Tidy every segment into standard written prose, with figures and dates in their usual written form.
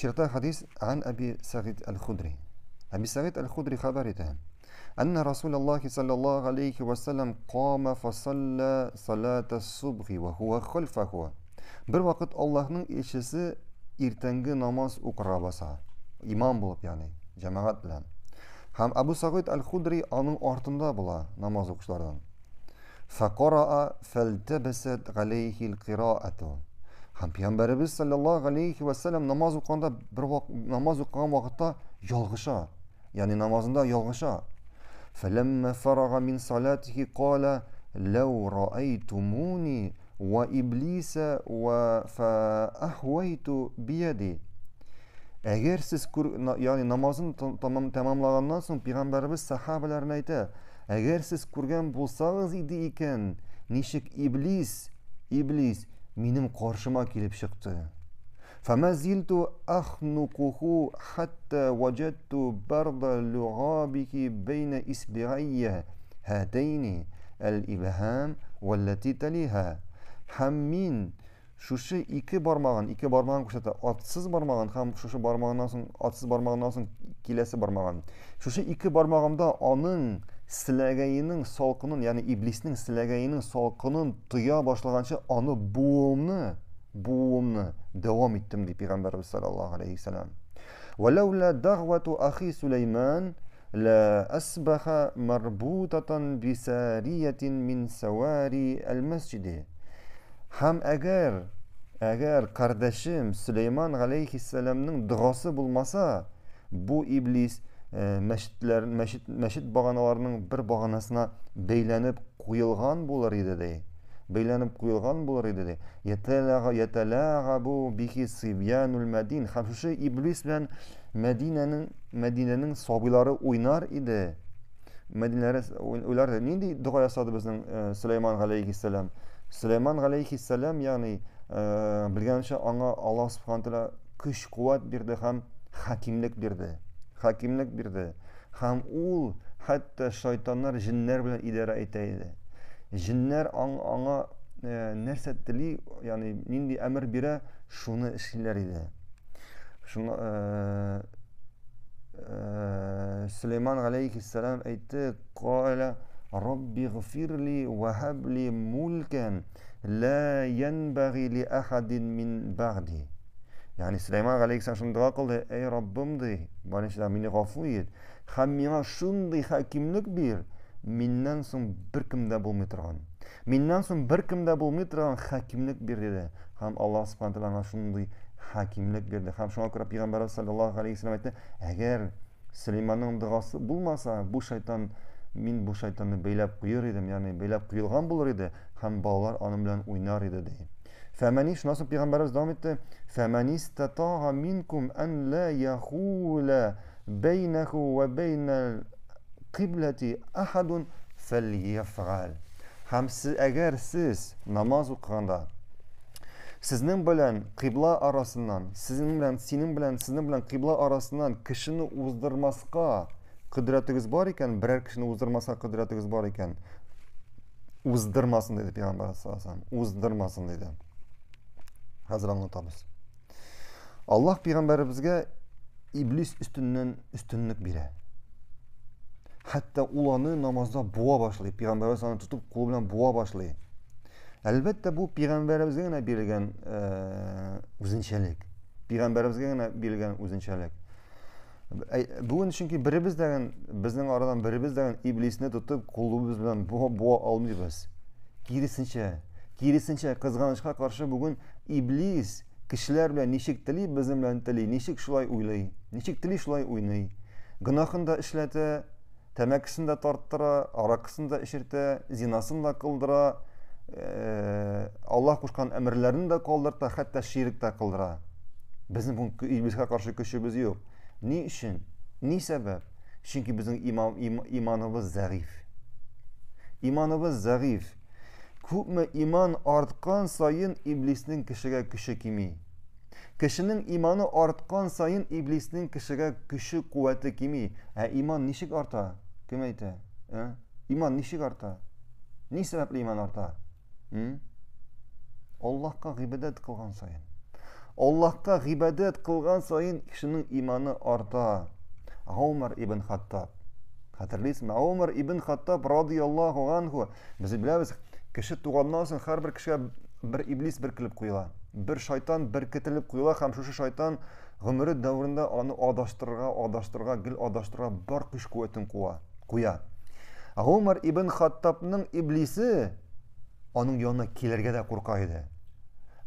Чирата хадис ан Аби Сагид аль-Худри. Аби Сагид аль-Худри хәбәр итә. Анна Расулаллахи саллаллаху алейхи вассалам кама фасалла салата субхи ва хуа хальфаху. Бер вакыт Аллаһның илчесе иртәнге намаз укырга баса. Имам булып, ягъни, җәмәгать белән. Һәм Абу Сагид аль-Худри аның артында була намаз укучылардан. Фәкараа фәлтәбәсәт галәйһил кираату. Һәм Пәйгамбәребез саллаллаһу галәйһи вә сәлләм намаз укыганда бер вак, намаз укыган вакытта ялгыша. Ягъни намазында ялгыша. Фәләммә фарага мин салатихи кала ләү раайтумуни ва иблиса ва фаахвайту бияди. Әгәр сез күр, ягъни намазын тәмамлаганнан соң пәйгамбәребез сахабаларына әйтә, Әгәр сез күргән булсагыз иде икән, ничек иблис, иблис минем каршыма килеп чыкты. Фама зилту ахнукуху хатта ваҗатту барда люгабихи бәйнә исбигайя һатәйни әл-ибһам валлати талиха. Һәм мин Шушы ике бармагын, ике бармагын күрсәтә, атсыз бармагын һәм шушы бармагыннан соң, атсыз бармагыннан соң киләсе бармагын. Шушы ике бармагымда аның селәгәенең салкынын, ягъни иблиснең селәгәенең салкынын тоя башлаганчы аны буымны, буымны дәвам иттем, ди пәйгамбәрбез саллаллаһу алейхи вәсәләм. Вәләүлә дәгъвату ахи Сулейман ла асбаха марбутатан бисариятин мин савари әл-мәсҗиде. Һәм әгәр, әгәр кардәшем Сөләйман галәйһиссәламның догасы булмаса, бу иблис э, мәчетләр, мәчет, мәчет баганаларының бер баганасына бәйләнеп куелган булыр иде ди. Бәйләнеп куелган булыр иде ди. Ятәләга ятәләгабу бихи сибьянул мәдин. Һәм шушы иблис белән Мәдинәнең Мәдинәнең сабыйлары уйнар иде. Мәдинәләре уйлар иде. Нинди дога ясады безнең э, Сөләйман галәйһиссәлам? Сөләйман галәйһиссәлам, ягъни э, белгәнчә аңа Аллаһ субхана тәгалә көч куәт бирде һәм хакимлек бирде. Хакимлек бирде. Һәм ул хәтта шайтаннар, җеннәр белән идарә итә иде. Җеннәр аңа э, нәрсә тели, ягъни нинди әмер бирә, шуны эшлиләр иде. Шуны э, э, Сөләйман галәйһиссәлам әйтте, Каля Рабби гфирли ва хабли мулкан ла янбаги ли ахадин мин бәгъди. Ягъни Сөләйман галәйһиссәлам шуны дога кылды, әй Раббым ди, барынча мине гафу ит һәм миңа шундый хакимлек бир, миннән соң беркем дә булмый торган. Миннән соң беркем дә булмый торган хакимлек бир диде. Һәм Аллаһ субхана тәгалә аңа шундый хакимлек бирде. Һәм шуңа күрә пәйгамбәрбез саллаллаһу алейхи вәсәлләм әйтте, әгәр Сөләйманның догасы булмаса, бу шайтан мин бу шайтанны бәйләп куер идем, ягъни бәйләп куелган булыр иде һәм балалар аның белән уйнар иде ди. Фәмәни шуннан соң пәйгамбәрбез дәвам итте, Фәмәни истатага минкум ан ла яхула бәйнәху ва бәйнәл кыйбләти ахадун фәльяфгаль. Һәм сез, әгәр сез намаз укыганда сезнең белән кыйбла арасыннан, сезнең белән, синең белән, сезнең белән кыйбла арасыннан кешене уздырмаска кодрәтегез бар икән, берәр кешене уздырмаска кодрәтегез бар икән, уздырмасын диде пәйгамбәр саллаллаху уздырмасын диде. Хәзер аңлатабыз. Аллаһ пәйгамбәребезгә иблис өстеннән өстенлек бирә. Хәтта ул аны намазда буа башлый. Пәйгамбәребез аны тотып кулы белән буа башлый. Әлбәттә, бу пәйгамбәребезгә генә бирелгән э, үзенчәлек. Пәйгамбәребезгә генә бирелгән үзенчәлек. Бүген чөнки беребез дә безнең арадан беребез дә иблисне тотып кулыбыз белән буа, буа алмыйбыз. Киресенчә, киресенчә кызганычка каршы бүген иблис кешеләр белән ничек тели, безнең белән тели, ничек шулай уйлый, ничек тели шулай уйный. Гөнаһын да эшләтә, Тәмәкесен дә тарттыра, аракысын да эчертә, зинасын да кылдыра, э, Аллаһ кушкан әмерләрен дә калдырта, хәтта ширк тә кылдыра. Безнең бу иблискә каршы көчебез юк. Ни өчен? Ни сәбәп? Чөнки безнең иман, им, иманыбыз зәгыйф. Иманыбыз зәгыйф. Күпме иман арткан саен иблиснең кешегә көче кими. Кешенең иманы арткан саен иблиснең кешегә көче, куәте кими. Ә иман ничек арта? Кем әйтә? Ә? Иман ничек арта? Ни сәбәпле иман арта? М? Аллаһка гыйбадәт кылган саен. Аллаһка гыйбадәт кылган саен кешенең иманы арта. Гомар ибн Хаттаб. Хәтерлисезме? Гомар ибн Хаттаб радияллаһу анху. Без беләбез, кеше туганнан соң һәрбер кешегә бер иблис беркелеп куела. Бер шайтан беркетелеп куела һәм шушы шайтан гомере дәверендә аны адаштырырга, адаштырырга, гел адаштырырга бар көч куәтен куа, куя. Гомар ибн Хаттабның иблисе аның янына килергә дә курка иде.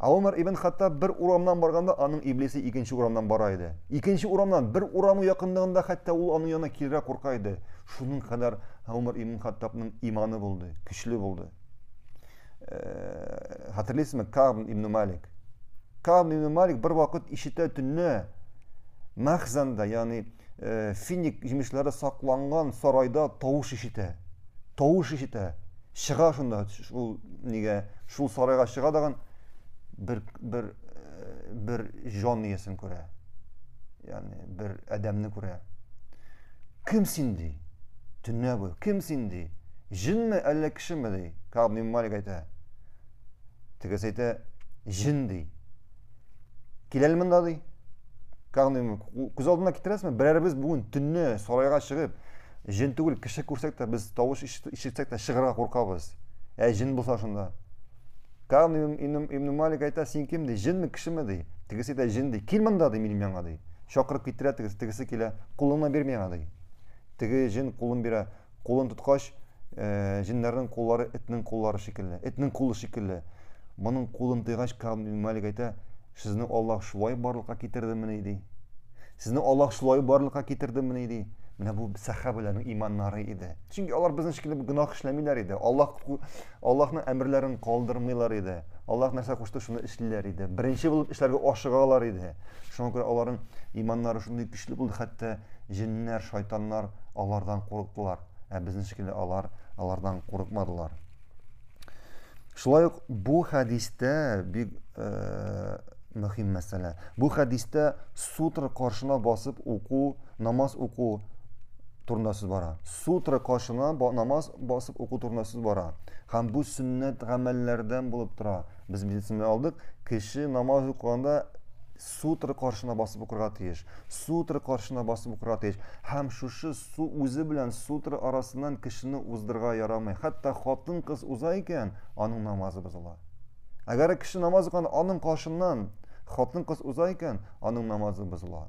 Ә Умар ибн Хаттаб бер урамнан барганда, аның иблисе икенче урамнан бара иде. Икенче урамнан, бер урамы якынлыгында хәтта ул аның янына килергә курка иде. Шуның кадәр Умар ибн Хаттабның иманы булды, көчле булды. Э, хәтерлисезме, Каб ибн Малик? Каб ибн Малик бер вакыт ишетә төнлә Махзанда, ягъни э, финик җимешләре сакланган сарайда тавыш ишетә. Тавыш ишетә. Чыга шунда шул нигә, шул сарайга чыга дагын бер бер э, бер җан иясен күрә. Ягъни бер адәмне күрә. Кем син ди? Төнлә бу. Кем син ди? Җенме әллә кешеме ди? Каб ибн Малик әйтә. Тегесе әйтә, җен ди. Кил әле монда ди. Ягъни күз алдына китерәсезме? Берәребез бүген төнне сарайга чыгып, җен түгел, кеше күрсәк тә, без тавыш ишетсәк тә чыгарга куркабыз. Ә җен булса шунда. Кагъб ибн Малик әйтә, син кем ди? Җенме, кешеме ди? Тегесе әйтә, җен ди. Кил монда ди минем янга ди. Чакырып китерә тегесе, тегесе килә. Кулыңны бир миңа ди. Теге җен кулын бирә. Кулын тоткач, э, җеннәрнең куллары этнең куллары шикелле, этнең кулы шикелле. Моның кулын тыйгач, Каб ибн Малик әйтә, сезне Аллаһ шулай барлыкка китердемени ди. Сезне Аллаһ шулай барлыкка китердемени ди. Менә бу сәхабәләрнең иманнары иде. Чөнки алар безнең шикелле гөнаһ эшләмиләр иде. Аллаһ Аллаһның әмерләрен калдырмыйлар иде. Аллаһ нәрсә кушты, шуны эшлиләр иде. Беренче булып эшләргә ашыгалар иде. Шуңа күрә аларның иманнары шундый көчле булды, хәтта җеннәр, шайтаннар алардан курыктылар. Ә безнең шикелле алар алардан курыкмадылар. Шулай ук бу хәдистә бик э, мөһим мәсьәлә. Бу хәдистә сутра каршына басып уку, намаз уку турында сүз бара. Сутра каршына намаз басып уку турында сүз бара. Һәм бу сөннәт гамәлләрдән булып тора. Без медицинада алдык, кеше намаз укыганда сутра каршына басып укырга тиеш. Сутра каршына басып укырга тиеш. Һәм шушы су үзе белән сутра арасыннан кешене уздырырга ярамый. Хәтта хатын-кыз уза икән, аның намазы бозыла. Әгәр кеше намаз укыганда аның каршыннан хатын-кыз уза икән, аның намазы бозыла.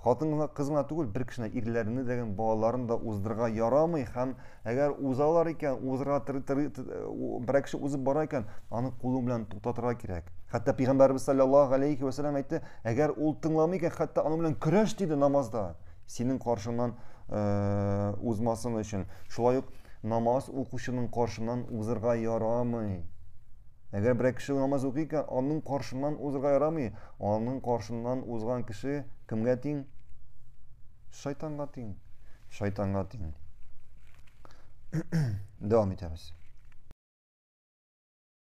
Хатын кыз гына түгел, бер кешене ирләрне дә, балаларын да уздырырга ярамый һәм Әгәр узалар икән, узырга берәр кеше узып бара икән, аны кулың белән туктатырга кирәк. Хәтта пәйгамбәрбез саллаллаһу алейхи ва сәлләм әйтте, әгәр ул тыңламый икән, хәтта аның белән көрәш диде намазда. Синең каршыңнан э, узмасын өчен. Шулай ук намаз укучының каршыннан узырга ярамый. Әгәр берәр кеше намаз укый икән, аның каршыннан узырга ярамый. Аның каршыннан узган кеше кемгә тиң? Шайтанга тиң. Шайтанга тиң. Дәвам итәбез.